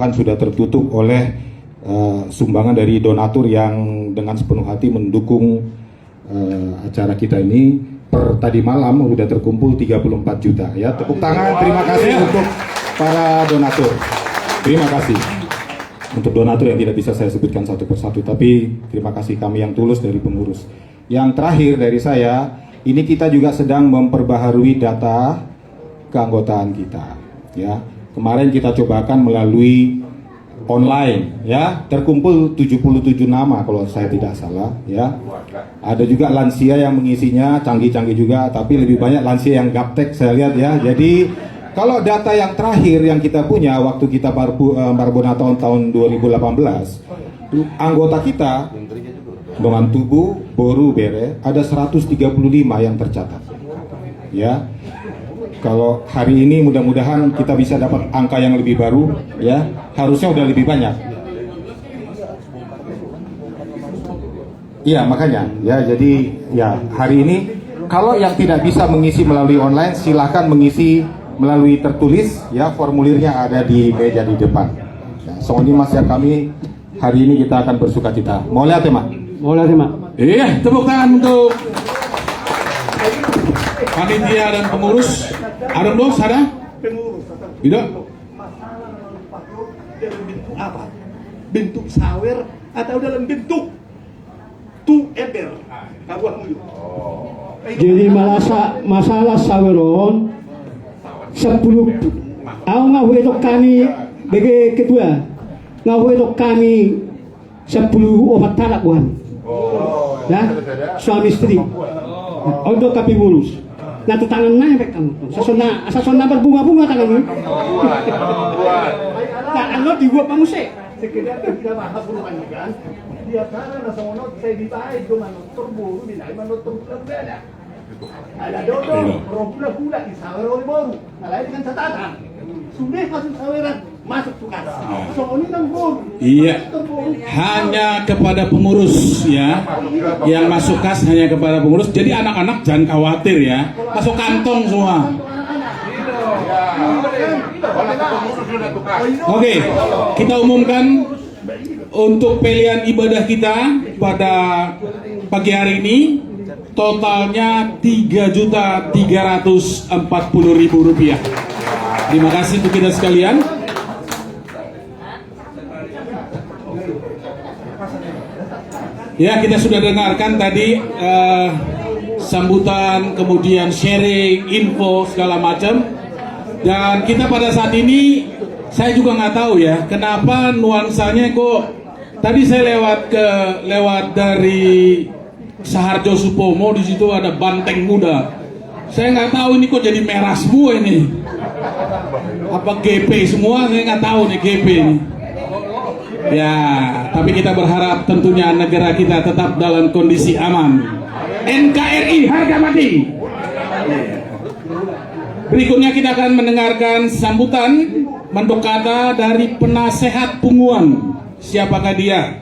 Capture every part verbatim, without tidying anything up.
kan sudah tertutup oleh, eh, sumbangan dari donatur yang dengan sepenuh hati mendukung, eh, acara kita ini. Per tadi malam sudah terkumpul tiga puluh empat juta, ya. Tepuk tangan, terima kasih untuk para donatur. Terima kasih untuk donatur yang tidak bisa saya sebutkan satu persatu, tapi terima kasih kami yang tulus dari pengurus. Yang terakhir dari saya, ini kita juga sedang memperbaharui data keanggotaan kita, ya. Kemarin kita cobakan melalui online, ya, terkumpul tujuh puluh tujuh nama kalau saya tidak salah, ya. Ada juga lansia yang mengisinya, canggih-canggih juga, tapi lebih banyak lansia yang gaptek saya lihat, ya. Jadi kalau data yang terakhir yang kita punya waktu kita Marbu-, eh, Marbonataon tahun dua ribu delapan belas, anggota kita dongan tubu, boru, bere, ada seratus tiga puluh lima yang tercatat. Ya. Kalau hari ini mudah-mudahan kita bisa dapat angka yang lebih baru, ya. Harusnya udah lebih banyak. Iya, makanya, ya, jadi, ya, hari ini kalau yang tidak bisa mengisi melalui online, silahkan mengisi melalui tertulis, ya, formulirnya ada di meja di depan. Ya, songon i ma sian hami, hari ini kita akan bersukacita. Mauliate ma. Mauliate ma. Iya, tepuk tangan untuk panitia dan pengurus. Adong do sada? Pengurus. Tidak? Masalah dalam patok dalam bentuk apa? Bentuk sawer atau dalam bentuk tu ember? Kabuah mulu. Jadi masalah, masalah sawer on, sepuluh, au nga huetong hami, bege ketua, nga huetong hami sepuluh opat halak, Tuan. Ya, suami istri. Untuk kami ngurus. Nah, tu tangan na, efek kamu. Sasona, sasona berbunga-bunga tanganmu. Nah, anu dibuat manusia. Sekedar kita bahas rumahnya kan. Dia karena sama not saya dibaik do manutur buru, binaik manutur bulan. Ala dodo, ro hula-hula, disawer oleh boru. Alai dengan catatan, sudah masuk saweran, masuk tugas. Songon i nang boru. Iya. Hanya kepada pengurus, ya. Yang masuk kas hanya kepada pengurus. Jadi anak-anak jangan khawatir, ya. Masuk kantong semua. Oke, kita umumkan untuk pelean ibadah kita pada pagi hari ini, totalnya tiga juta tiga ratus empat puluh ribu rupiah. Terima kasih untuk kita sekalian. Ya, kita sudah dengarkan tadi, eh, sambutan, kemudian sharing, info, segala macam. Dan kita pada saat ini, saya juga nggak tahu ya, kenapa nuansanya kok tadi saya lewat ke, lewat dari Saharjo Supomo, di situ ada banteng muda. Saya nggak tahu ini kok jadi merah semua ini. Apa G P semua? Saya nggak tahu nih G P ini. Ya, tapi kita berharap tentunya negara kita tetap dalam kondisi aman. N K R I harga mati. Berikutnya kita akan mendengarkan sambutan mandok kata dari penasehat punguan. Siapakah dia?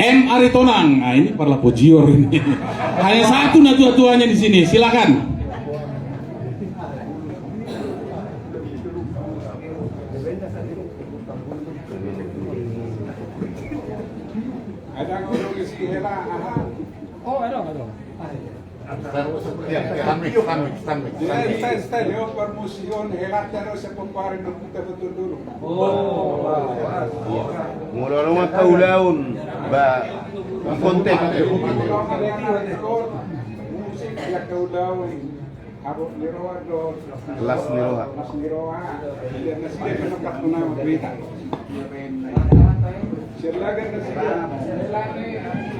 M Aritonang. Nah, ini parlapojior ini. Hanya satu natua-tuanya di sini. Silakan. Ada ngomong isi hela, aha. Oh, ada, ada. Stand, stand, stand, stand. Stand, stand, stand. Yo, permusion, hela terus, ya, pembarin, kita betul dulu. Oh. Molo nunga taulahon, ba, di kontak. Musik, ya, taulahon. Las ni roha do. Las ni roha. Las ni roha. Dia nasi dia kena tak pernah berita. Silakan nasi dia.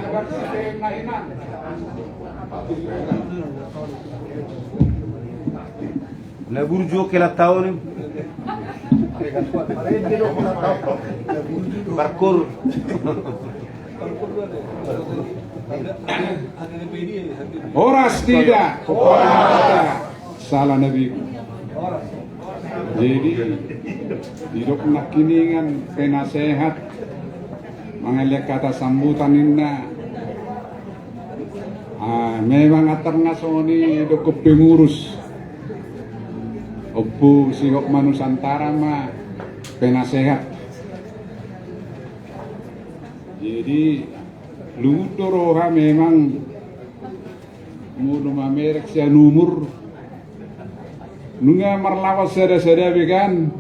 Agar si Tena Inan. Na burju oke lah tahu nih. Parkur. Horas, tidak. Salah nabi. Jadi, didok nangkiningan penasehat, mangaliat kata sambutan ninna. Ah, memang atar na songon i didok pengurus. Ompu Sigok ma Nusantara ma. Penasehat. Jadi, lungun do roha memang molo mamereng sian umur, nunga marlawan sada-sada be kan.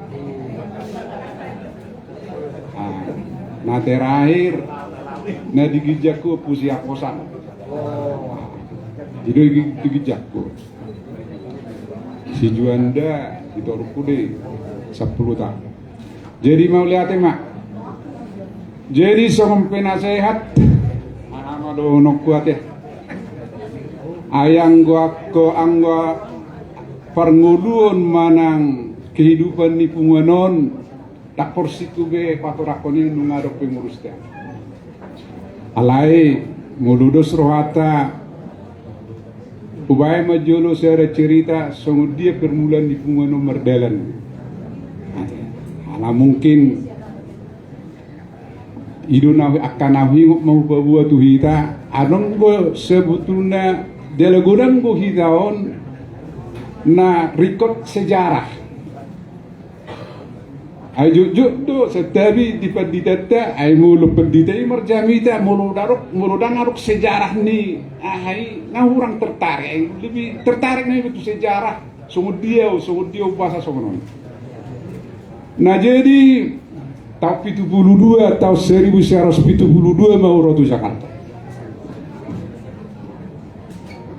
Ah, na terakhir, na di ginjangku Ompu Siaposan. I do di ginjangku. Si Juanda di torungku di sampulu taon. Jadi mauliate ma. Jadi songon penasehat, aha ma dohononku ate. Ai anggo, anggo, anggo parngoluon manang kehidupan ni punguan on, ndang porsingku be patorangkon i nunga adong pe murus da. Alai molo dos rohanta, hubaen ma jolo sada cerita songon dia permulaan ni punguan on mardalan. Ala mungkin i do na angka na huingot ma hupaboa tu hita, adong do sebetulna jala godang do hita on na rikot sejarah. Ai jotjot do santabi di panditanta, ai molo pandita i marjamita, molo ndang adong, molo ndang adong sejarah ni aha i, na hurang tertarik, ai lebih tertarik na i tu sejarah, songon dia, songon dia umbasa songon on. Na jadi taon pitu pulu dua, taon seribu sia ratus pitu pulu dua ma au ro tu Jakarta.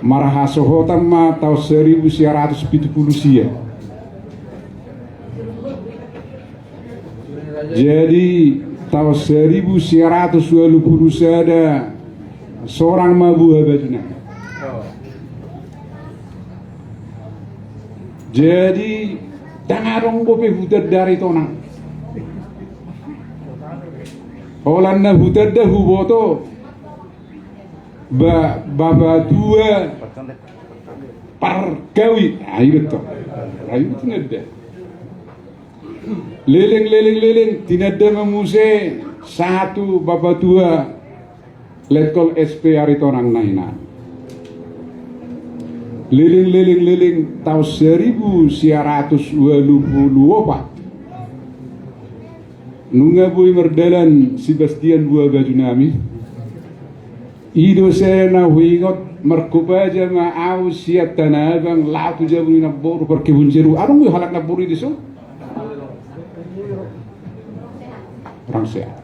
Marhasohotan ma taon seribu sia ratus pitu pulu sia. Jadi taon seribu sia ratus ualu pulu sada sorang ma buha bajuna. Jadi ndang adong dope hutanda Aritonang. Holan na hutanda huboto ba, bapatua Pargawi, ai betul. Ai tinanda. Leleng, leleng, leleng, tinanda ma muse sahat tu bapatua Letkol S P Aritonang na hinan. Leleng, leleng, leleng, taon seribu sia ratus ualu pulu opat. Nunga boi mardalan si Bastian buha bajunami. I do sai na huingot, markopaja ma au sian Tanah Abang laho tu jabu ni namboru parkebun jeruk. Adong do halak namboru i dison? Rang sehat.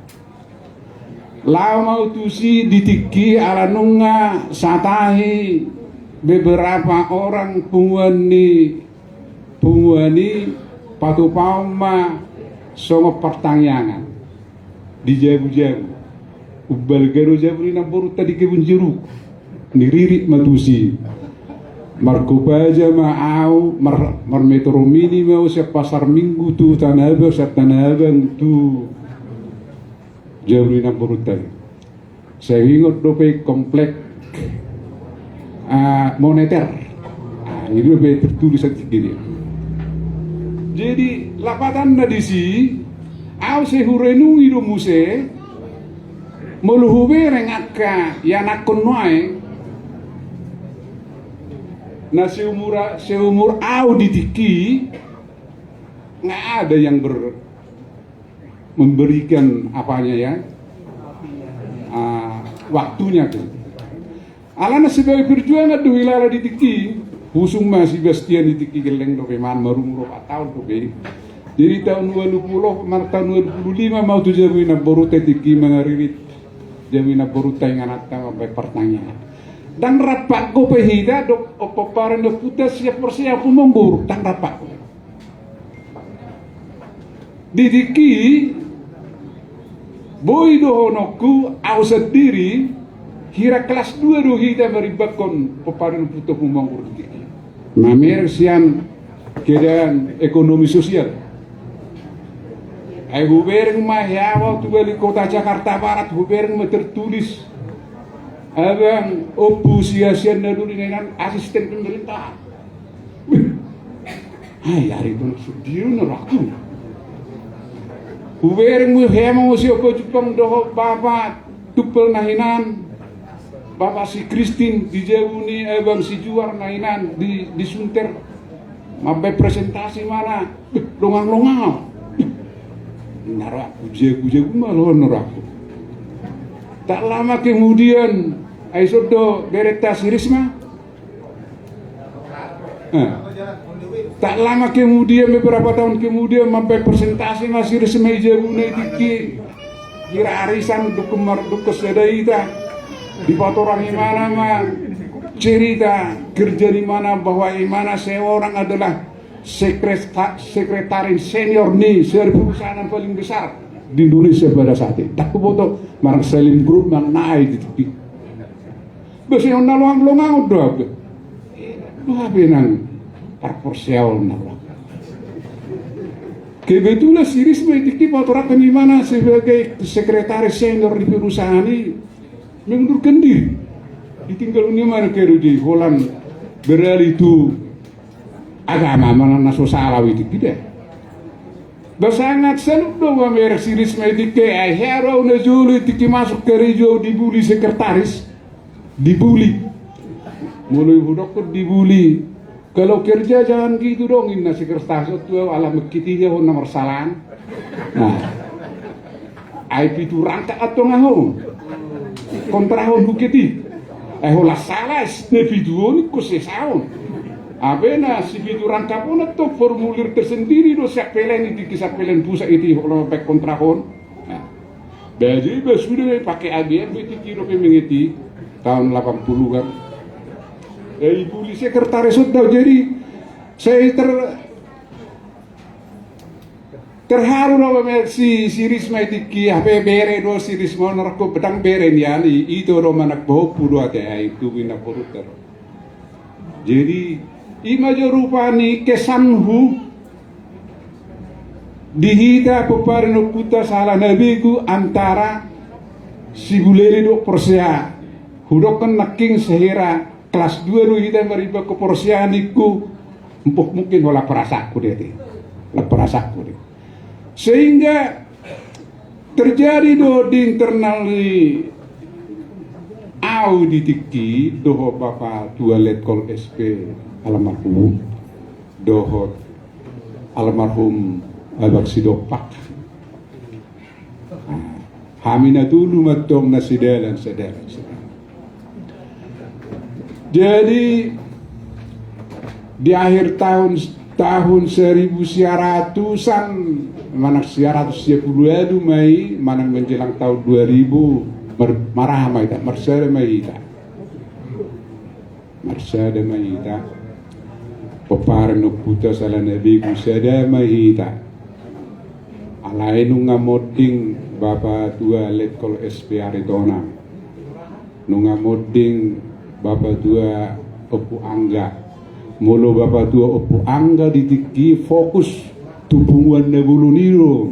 Laho ma au tusi di tingki ala nunga satahi beberapa orang punguan ni, punguan i patupaon ma songon partangiangan di jabu-jabu. Umbalga do jabu ni namborunta di kebun jeruk. Niririt ma tusi. Markopaja ma au, mar-, marmetro mini ma au sian Pasar Minggu tu Tanah Abang, sian Tanah Abang tu jabu ni namborunta i. Sai huingot dope komplek, ah, moneter. Ah, i dope tertulis di tingki i. Jadi lapatanna disi, au sai hurenungi do muse, molo hubereng angka ianakhon nuaeng na seumur, seumur au di tingki, nggak ada yang ber-, memberikan apanya ya, ah, waktunya tuh. Alana sebagai perjuangan do huilala di tingki, husung ma si Bastian di tingki, gelleng dope, marumur opat taon dope. Jadi taon ualu pulu, mar-, taon ualu pulu lima ma au tu jabu ni namborunta i tingki, mangaririt jabu ni namborunta ingananta mambaen partangiangan. Ndang rap panggo pe hita dohot pomparan ni ompunta sian Porsea Ompu Monggur, ndang rap panggo. Di tingki i, boi dohononku, au sandiri, hira kelas dua do hita marimbanghon pomparan ni ompunta Ompu Monggur di tingki i. Mamereng sian keadaan ekonomi sosial. Ai hubereng ma hea au tu Wali Kota Jakarta Barat, hubereng ma tertulis, Abang Ompu Siahaan Nadoli na hinan, asisten pemerintahan. Ai, ari tu na sudir na raku. Hubereng ma hea ma muse Ompu Jumpang dohot Bapak Tumpel na hinan, Bapak si Kristin di jabu ni Abang si Juar na hinan di, di Sunter. Mambaen presentasi ma na, beh, longang-longang au. Na rohangku, jago-jago ma loan na rohangku. Tak lama kemudian, ai songon do berenta si Risma. Eh. Tak lama kemudian, beberapa tahun kemudian, mambaen presentasi ma si Risma i jabuna i tingki. Hira arisan, dungkon mar-, dungkon sada hita. Dipatorang imana ma cerita kerja ni imana, bahwa imana seorang adalah sekreta-, sekretaris senior ni seri perusahaan yang paling besar di Indonesia pada saat itu. Tak kuboto, marang Salim Group, marang nai di tingki. Basa on na longang-longang do, apa? Apa nang parporseaon na, apa? Kebetulan si Risma i tingki patorangkon imana sebagai sekretaris senior di perusahaan i mengundurkan diri. Ditinggalhon imana keroja i holan beralih tu agama, manang na so sala au i tingki da. Ba sangat salut do au mamereng si Risma i tingki, ai hea do au najolo i tingki masuk karejo au dibully sekretaris. Dibully. Molo hudokkon dibully. Kalau kerja jangan gitu dong, inna sekretaris on tu au, ala mengkiti dia hon na marsalaan. Nah. Ai pitu rangkap antong ahu. Kontrahon hukiti. Ai holan sala, na pitu on ingkon sesaon. Apa na si pitu rangkap on antong formulir tersendiri do siap PLN i tingki, siap PLN pusat i tingki, holan baen kontrahon. Nah. Ba jadi ba sudah do i pakai ABM do i tingki dope mengeti tahun delapan puluhan. Eh, dibully sekretaris on do au, jadi saya ter-, terharu do au mamereng si, si Risma i tingki, hape bere do si Risma on, rokko pedang bere nian i, ito do manang pahompu do ate, ai tubu inna poruta do. Jadi, i ma jo rupani kesanhu di hita pomparan ni ompunta Sahala na Begu antara Sibuleleng dohot Porsea. Hudokkon nangkin sahira kelas dua do hita marimba tu Porsea ningku, mungkin holan perasaanku do ate. Holan perasaanku do. Sehingga terjadi do di internal ni au di tingki dohot Bapatua Letkol S P almarhum, dohot almarhum Abang Sidompak. Nah, hami na tolu ma antong na sedalan, sedalan, sedalan. Jadi, di akhir tahun, tahun seribu sia ratus an, manang sia ratus sia pulu ualu ma i, manang menjelang tahun dua ribu, mar-, marhaha ma hita, marsada ma hita. Marsada ma hita. Pomparan ni ompunta Sahala na Begu, sada ma hita. Alai nunga monding Bapatua Letkol S P Aritonang. Nunga monding Bapatua Ompu Angga. Molo Bapatua Ompu Angga di tingki fokus tu punguan na bolon i do.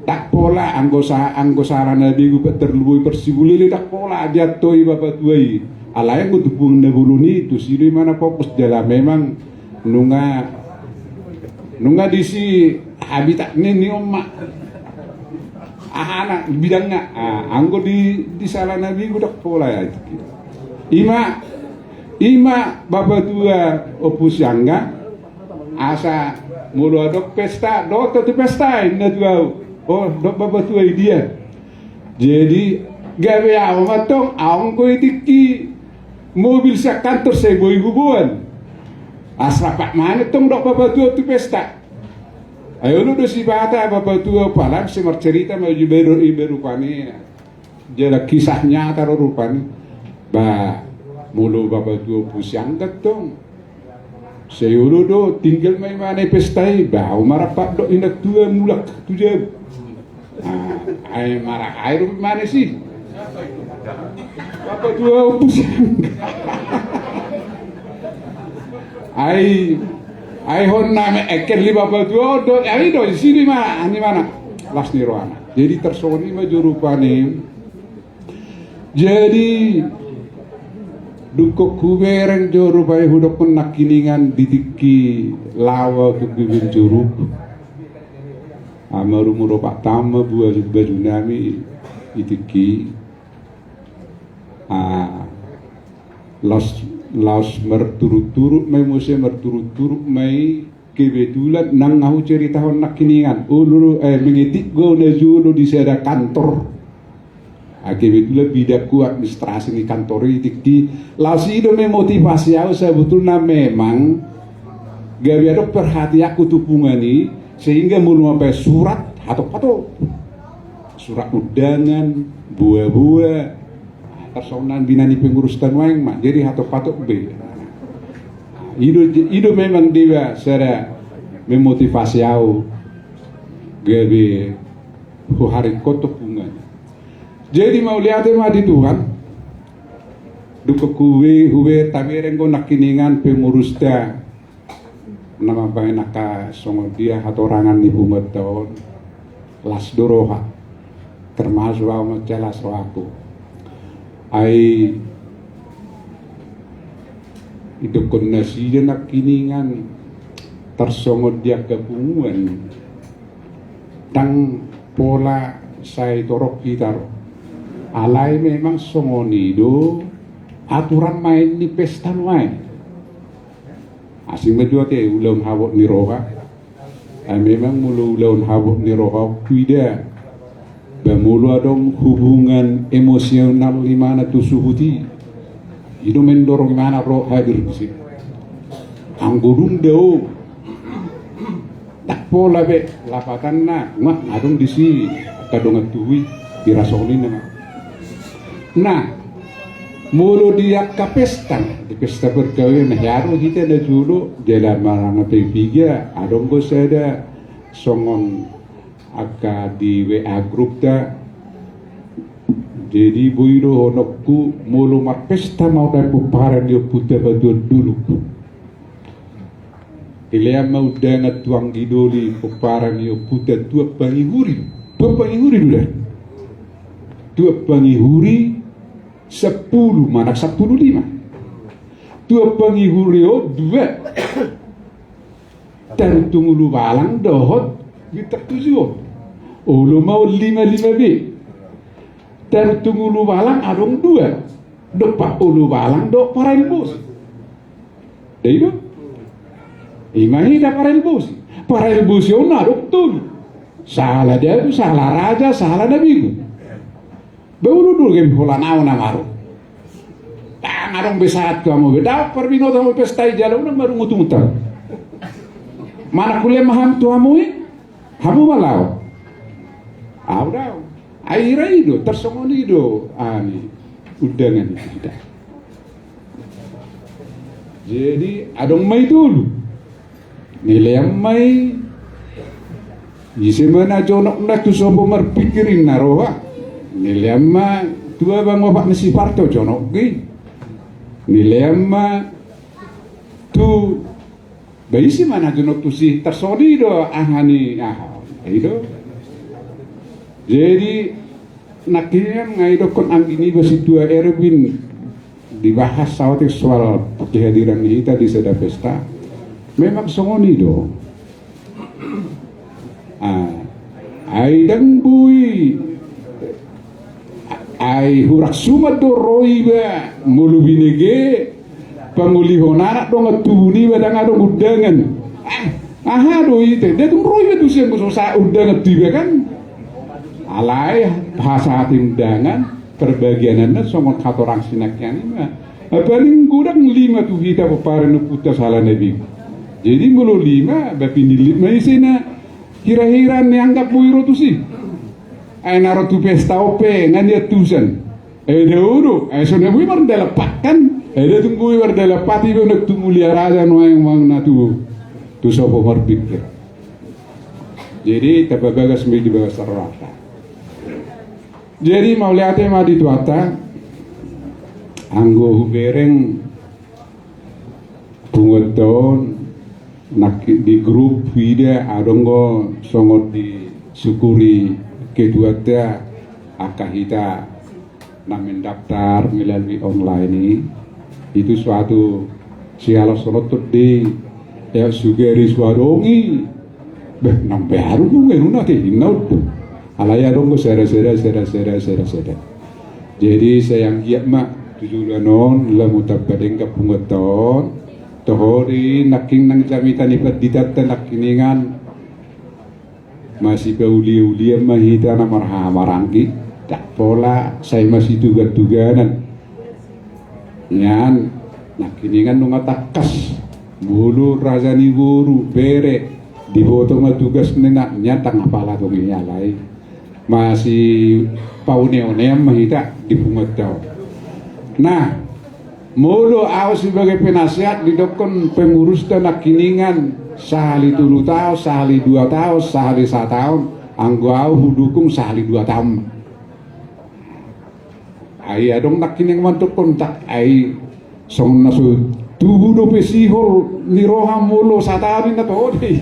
Ndang pola anggo sa-, anggo Sahala na Begu pe tarlumobi par Sibuleleng, ndang pola diantoi Bapatua i. Alai anggo tu punguan na bolon i, tusi do imana fokus jala memang nunga, nunga disi habitat ni, ni on ma. Aha na, bidangna. Ah, anggo di, di Sahala na Begu ndang pola ya. I ma, i ma Bapatua Ompu si Angga, asa molo adong pesta, dohot tu pesta, inna tu au. Oh, dohot Bapatua i dia. Jadi, gabe au ma antong, au anggo i tingki mobil sian kantor sai boi huboan. Asa rap ma antong dohot Bapatua tu pesta. Ai olo do sipata Bapatua, pala sai marcerita ma iba do, iba rupani. Jala kisah nyata do rupani. Ba, molo Bapatua Ompu si Angga antong, sai olo do, tinggal ma imana i pesta i, ba, au ma rap dohot inang tua mulak tu jabu. Ah, ai marahai do imana i. Bapatua Ompu si Angga. Ai, ai hona ma, eh, kel ni Bapatua on do, ai do, i si ni ma, ni mana? Las ni rohana. Jadi tarsongon i ma jo rupani. Jadi, dung hubereng jo rupani, hudokkon nangkiningan di tingki laho tu Bibin Juruk. Ama rumu ropak tama buah baju nami i tingki. Ah, laos, laos marturut-turut ma i muse, marturut-turut ma i. Kebetulan nang ahu ceritahon nangkiningan, olo, eh, mengetik do na jolo di sada kantor. Ah, kebetulan bidangku administrasi ni kantor i tingki. Laos i do memotivasi ahu sebetulna memang gabe adong perhatianku tu punguan i, sehingga molo mambaen surat, hatop-hatop. Surat undangan, boa-boa, tarsongon na binaen ni pengurus ta nuaeng ma, jadi hatop-hatop be. I do, i do memang deba sada memotivasi ahu gabe huharingkothon punguan i. Jadi mauliate ma di Tuhan, dung hube, hube tabereng do nangkiningan pengurus ta na mambaen angka songon dia hatorangan ni punguan ta on, las do roha. Termasuk ahu mansai las rohaku. Ai didokkon nasida nangkiningan tarsongon di angka punguan, ndang pola sai torop hita ro. Alai memang songon i do aturan maen ni pesta nuaeng. Asing ma jo ate ulaon habot ni roha. Ai memang molo ulaon habot ni roha on huida, ba molo adong hubungan emosional imana tu suhut i, i do mendorong imana ro hadir disi. Anggo dung dao, ndang pola be lapatanna, nga adong disi angka dongan tubu i, dirasoni nama. Nah, molo di angka pesta, di pesta perkawinan, hea do hita na jolo jala manang pe piga, adong do sada songon angka di W A grup ta. Jadi boi dohononku, molo marpesta ma hita pomparan ni ompunta Hatuan Dolok, dilean ma undangan tu anggi doli pomparan ni ompunta Tuan Pangihuri. Tuan Pangihuri do da. Tuan Pangihuri sampulu manang sampulu lima. Tuan Pangihuri on dua. Taruntung Ulubalang dohot Bintang Tujuh on. Olo ma on lima-lima be. Taruntung Ulubalang adong dua. Dompak Ulubalang dohot Parael Bosi. Da i do? I ma hita Parael Bosi. Parael Bosi on adong tolu. Sahala datu, sahala raja, sahala na begu. Ba olo do gabe holan ahu na maru. Ndang adong be sahat tu hamu be. Daong parbinoto hamu pesta i jala unang marungut-ungut hamu. Manang kuliah ma hamu tu hamu i. Hamu ma laho. Ahu daong. Ai hira i do, tarsongon i do, ani, undangan i hita. Jadi adong ma i tolu. Nilean ma i, ise ma na jonok na tu sopo marpingkir i na roha. Nilean ma tu abang opat ni si Parto jonok i. Nilean ma tu Ba ise ma na jonok tusi, tarsongon i do aha ni aha. I do. Jadi nangkiningan nga didokkon anggi niba si Tua Erwin, dibahas saotik soal kehadiran ni hita di sada pesta. Memang songon i do. Ah, ai ndang boi. Ai hurang suman do ro iba molo binege pangolihon anak dongan tubu niba ndang adong undangan. Ah, aha do i te? Nda tung ro iba tusi anggo so sahat undangan tu iba kan. Alai hasahat undangan, perbagiananna songon hatorang sinangkian i ma. Paling godang lima tu hita pomparan ni ompunta sahala na begu. Jadi molo lima, ba pinillit ma ise na hira-hira nianggap boi ro tusi. Ai na ro tu pesta on pe nga niantusan. Ai da olo, ai so na boi mardalan pat kan. Ai da tung boi mardalan pat iba na tu Mulia Raja nuaeng ma na tu, tu sopo marpingkir. Jadi tapabagas ma i di bagasan rohanta. Jadi mauliate ma di Tuhanta, anggo hubereng punguanta on, nangkin di grup huida adong do songon disukuri ketuanta angka hita na mendaftar melalui online i, itu suatu sialos sononton di, ya, sugari suadongi. Beh, nang baru nunga nuna ke hinna untu. Alai adong do sada, sada, sada, sada, sada, sada. Jadi sai anggiat ma tu joloan on lamu tamba denggan punguanta on, Toho do i nangkin nang jamita ni panditanta nangkiningan. Masipauliulian ma hita na marhahamaranggi, ndang pola sai masitugantuganan. Nian nangkiningan nunga tangkas, molo raja ni boru, bere, diboto ma tugas ni anakna, nian ndang apala tung i, alai masipauneonean ma hita di punguanta on. Nah, molo ahu sebagai penasehat didokkon pengurusta nangkiningan sahali tolu taon, sahali dua taon, sahali sataon, anggo ahu hudukung sahali dua taon. Ai adong nangkiningan mandokkon, tak ai songon na so tubu dope sihol ni roha molo sataon i, na toho do i.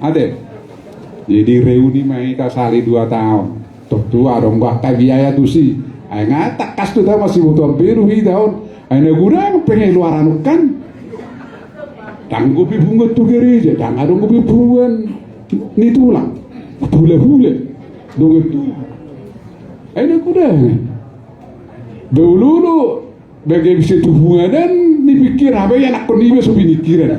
Ate. Jadi reuni ma hita sahali dua taon. Tontu adong do angka biaya tusi. Ai nga tangkas do hita masibotoan beru hita on. Ai na godang pengeluaran on kan. Ndang dope punguan tu gareja, ndang adong dope punguan ni tulang. Hulahula. Dongan tubu. Ai na godang. Baololo. Bage bisa tu punguan ni pingkiran, hape ianakkon niba so piningkiran.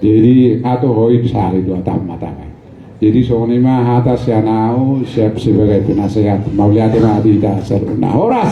Jadi, nga toho i sahali dua taon ma tahe. Jadi, songon i ma hata sian ahu, siap sebagai penasehat. Mauliate ma di hita saluhutna. Horas.